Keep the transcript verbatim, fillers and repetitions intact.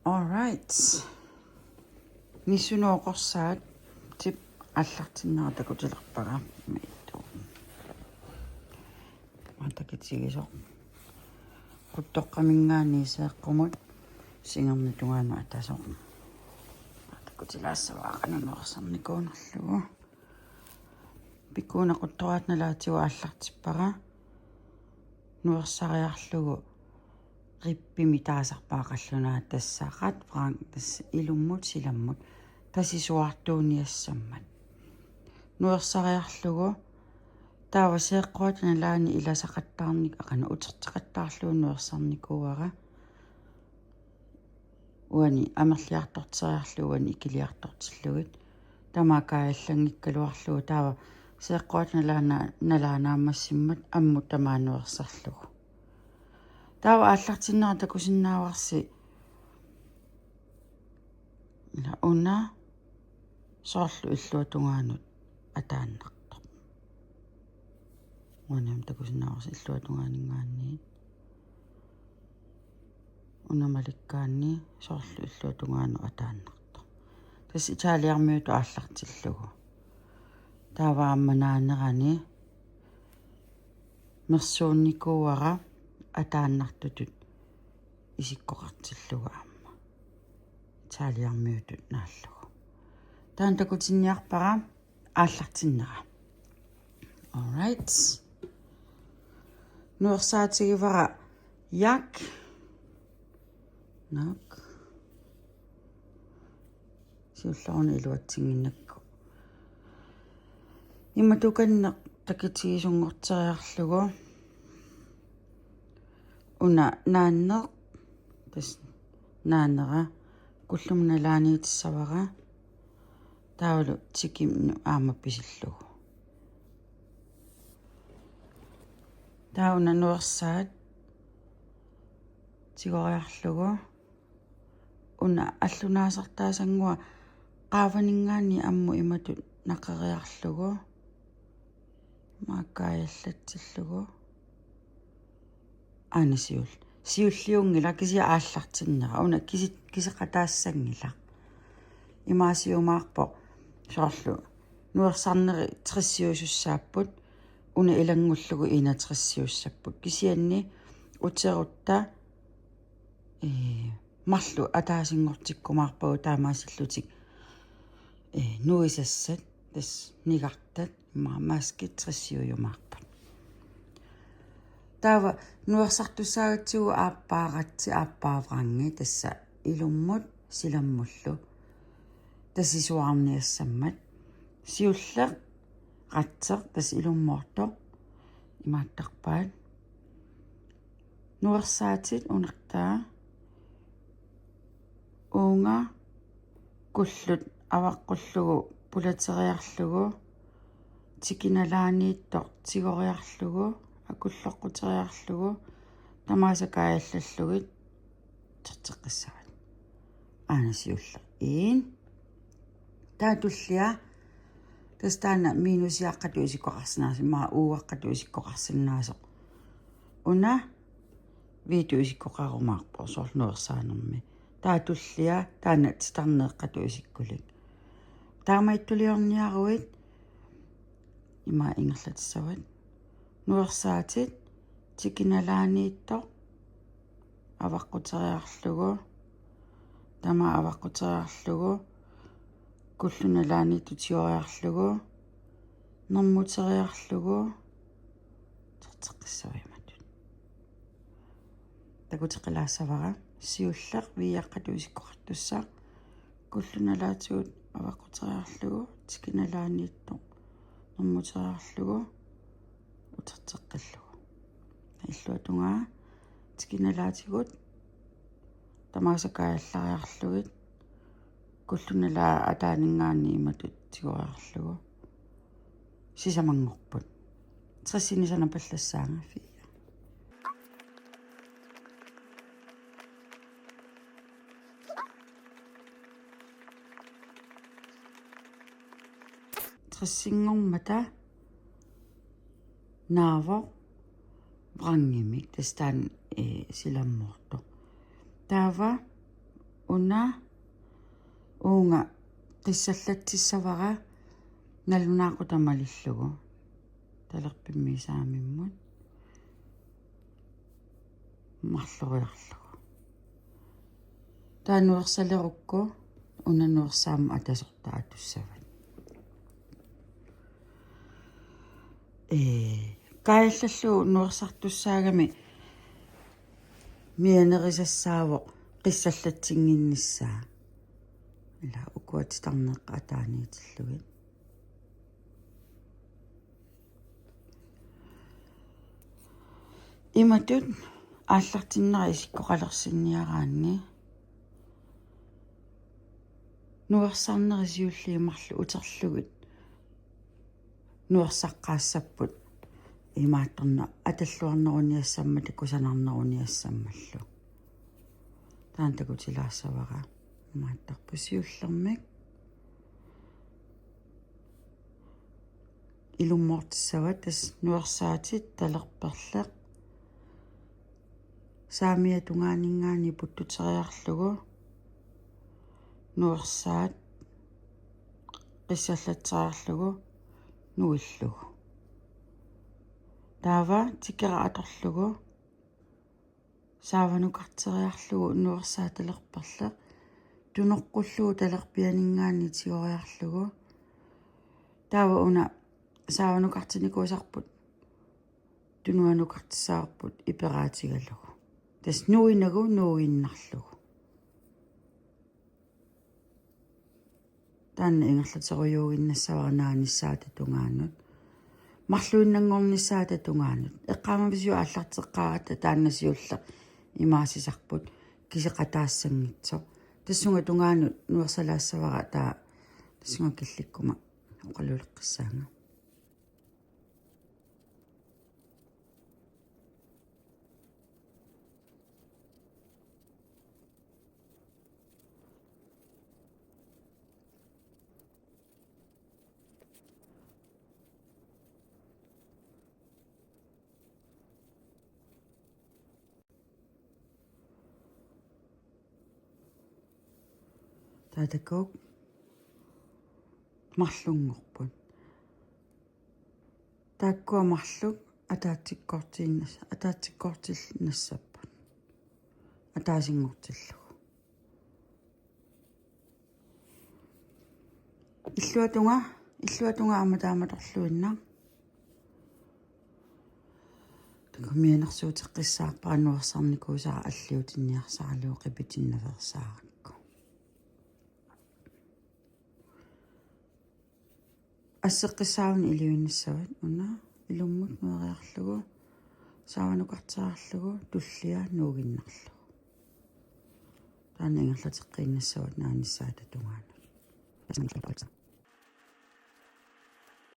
All right. Nissunooqorsaatit aallartinnera takutilerpara. Miittu. Maa takitigisoq. Quttoqqaminngaanniit seeqqumut singerneq tungaanut atasoq. Maa takutilaassavara qanoq nuersarnikuunerlugu. Pikkuuna quttoraat nalaatigut aallartippara. Nuersariarlugu rippimi taasarpaat qallunaat tassa ret vrang tassa ilummut silammut tasisuartuuniassammat. Nuersariarlugu taava seeqquata nalaani ilasaqattaarnik aqana uterteqattaarlugu nuersarnikuuara. Uani amerliartorteriarlugit uani ikiliartortillugit. Tamaat kaajallanngikkaluarlugu taava seeqquata nalaana-, nalaanaammassimmat ammut tamaat nuersarlugu. Taava aallartinnera takusinnaavarsi ila una soorlu illuatungaanut ataannartoq. Uani aamma takusinnaavarsi illuatungaaninngaanniit. Una malikkaanni soorlu illuatungaanut ataannartoq. Tassa italiarmiutut aallartillugu. Taava aamma naanerani mersuunnikuuara ataannartutut isikkoqartillugu aamma. Italiarmiutut naallugu. Taanna takutinniarpara aallartinnera. All right. Nuersaatigivara Yak. Nak. Siullermik iluatsinnginnakku. Imatukanneq takitigisunngorteriarlugu. Una naanneq. Tassa naanera. Kullumut nalaaniitissavara. Taavalu tikinnut aamma pisillugu. Taava una nuersaat tigoriarlugu. Una allunaasartaasannguaq qaavaninngaanniit ammut imatut naqeriarlugu. Maa kaajallatsillugu. Aana siul-. Siulliunngilaq kisianni aallartinnera. Una kisi-, kiseqataassanngilaq. Imaasiumaarpoq soorlu. Nuersarneri tressiusussaapput. Una ilanngullugu enogtressiussapput. Kisianni uterutta, ee, marluk ataasinngortikkumaarpagut taamaasillutik, ee, nuisassat. Tassa nigartat. Immaqa maskit tressiujumaarput. Taava nuersartussaagatsigu aappaa ratsi aappaa vrangi tassa ilummut silammullu. Tasisuarniassammat. Siulleq ratseq tassa ilummoortoq. Imaattarpaat. Nuersaatit unertaa. Uunga kullut avaqqullugu pulateriarlugu, tiki nalaaniittoq tigoriarlugu, akulloqquteriarlugu, tamaasa kaajallallugit uterteqqissavat. Aana siulleq en. Taava tullia. Tassa taanna minusiaqqatut isikkoqarsinnaasoq, immaqa uuaqqatut isikkoqarsinnaasoq. Una viitut isikkoqarumaarpoq soorlu nuersaanermi. Taava tullia, taanna titarneeqqatut isikkulik. Taamaattuliorniaruit, ima ingerlatissavat. Nuersaatit, tiki nalaaniittoq, avaqquteriarlugu, tamaat avaqquteriarlugu, kullut nalaaniittut tigoriarlugu, nermuteriarlugu, uterteqqissavat imatut. Takuteqqilaassavara, siulleq viiaqqatut isikkoqartussaq, kullut nalaatigut avaqquteriarlugu, tiki nalaaniittoq, nermuteriarlugu, uterteqqillugu. Illuatungaa, tiki nalaatigut, tamaasa kaajallariarlugit, kullut nalaat ataaninngaanniit imatut tigoriarlugu. Sisamanngorput. Tressini sanapallassaanga fire. Tressinngormata naavoq vrangimik, tassa taanna, ee, silammoortoq. Taava Una uunga qissallatsissavara nalunaaqutaq malillugu talerpimmi saamimmut marloriarlugu. Taava nuersalerukku una nuersaammut atasortaa atussavat. Ee, kaajallallugu nuersartussaagami mianerisassaavoq qissallatsinnginnissaa. Ila ukua titarneq ataaniitillugit. Imatut aallartinnera isikkoqalersinniaraanni nuersarneri siulliit marluk uterlugit nuersaqqaassapput imaattorneq atalluarneruniassammat kusanarneruniassammallu. Taanna takutilaassavara imaattarpoq siullermik ilummoortissavat tassa nuersaatit talerperleq saamiata tungaaninngaanniit puttuteriarlugu nuersaat qissallatseriarlugu nuillugu. Taava tikera atorlugu saavanukarteriarlugu nuersaat talerperleq tunoqqullugu talerpianinngaanniit tigoriarlugu. Taava una saavanukartinikuusarput tunuanukartissavarput iperaatigalugu. Tassa nuinagu nuuginnarlugu. Taanna ingerlaterujuuginnassavara naanissaata tungaanut. Marluinnanngornissaata tungaanut. Eqqaamavisiuk aallarteqqaaratta taanna siulleq imaassisarput kiseqataassanngitsoq. Tassunga tungaanut nuersalaassavara taava tassunga killikkuma oqaluleqqissaanga. Taava takuuk marlunngorput. Taakkua marluk ataatsikkoortiinnas-, ataatsikkoortiinnassapput. Ataasinngortillugu. Illuatunga, illuatunga aamma taamatorluinnaq. Takuuk mianersuuteqqissaarpara nuersarnikuusara alliutinniarsaralugu qipitinnaveersaarakku. Asseqqissaaruni iliuinnassavat una ilummut nueriarlugu, saavanukarteriarlugu, tullia nuuginnarlugu. Taanna ingerlateqqiinnassavat naanissaata tungaanut.